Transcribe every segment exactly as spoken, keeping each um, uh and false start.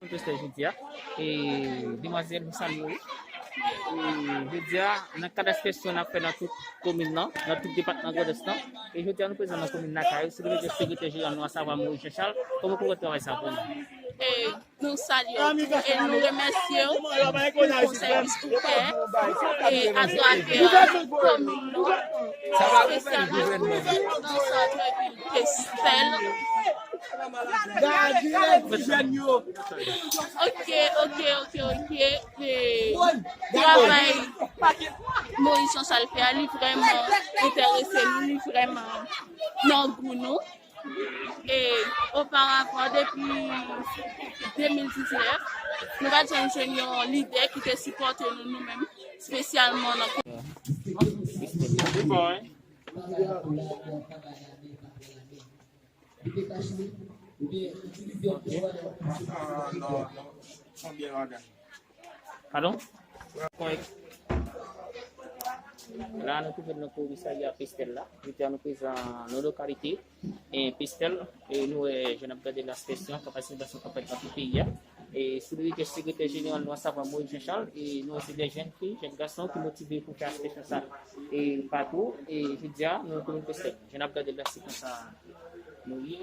Prestè jodi a. E demwazèl, nou salye w. E jodi a, nan kad enspeksyon n ap fè nan tout komin nan, nan tout depatman Grandans lan. E jodi a, nou prezan nan komin Lakay, sou levedè sekretè jeneral nou, asavwa Moïse Jean Charles. Kòman w pral travay sa pou nou? E nou salye w tou e nou remèsye w pou sèvis ou fè e atravè komin nou, espesyalman nan sant vil Pestèl. Ok, ok, ok, ok. E travay Moïse Jean Charles fè a, li vrèman enterese nou, li vrèman nan gou nou. E oparavan, depi de mil diznèf, nou pa t janm jwenn yon lidè ki te sipòte nou, nou menm, espesyalman nan. Padon? La, nou twouve n nan komisarya Pestèl la. Jodi a, nou prezan nan lokalite, e, Pestèl. E nou wè, jan n ap gade la, enspeksyon, kapasite k ap fèt nan tout peyi a. E sou levedè sekretè jeneral nou, asavwa Moïse Jean Charles, e nou wè se de jèn fi, jèn gason ki motive pou fè enspeksyon sa. E patou, e jodi a, nou nan komin Pestèl. Jan n ap gade la, se konsa nou ye.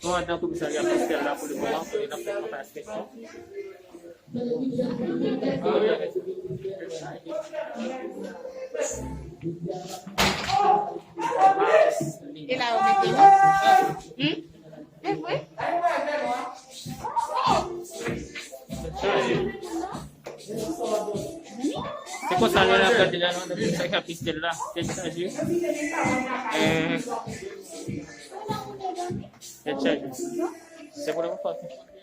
Nou andan komisarya Pestèl la pou lemoman, kote n ap fè enspeksyon. E la yo mete nou? Hmm? E vre? Se konsa, lè n ap gade la, nou andan komisarya Pestèl la, tèt chaje. Eh, tèt chaje. Se pou nou fè.